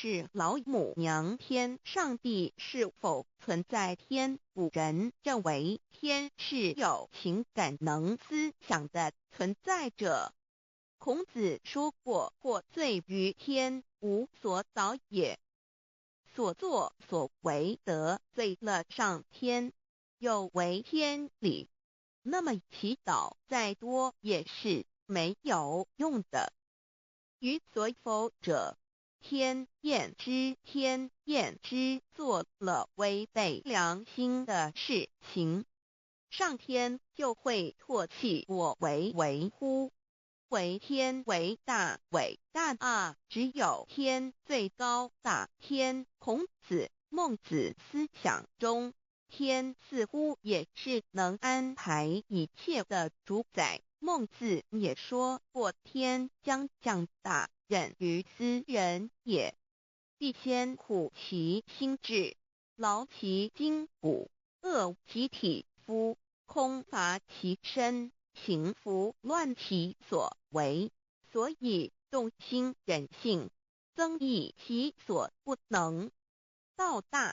是老母娘天。上帝是否存在天？古人認為天是有情感能思想的存在者。孔子說過：“獲罪於天，無所禱也。”所作所為得罪了上天，有違天理，那麼祈禱再多也是沒有用的。於所否者，天厭之，天厭之，做了違背良心的事情，上天就會唾棄我為為乎？唯天為大，偉大啊！只有天最高大。天，孔子、孟子思想中，天似乎也是能安排一切的主宰。孟子也說過：“天將降大任於斯人也，必先苦其心志，勞其筋骨，餓其體膚，空乏其身，行拂亂其所為。”所以動心忍性，增益其所不能。道大。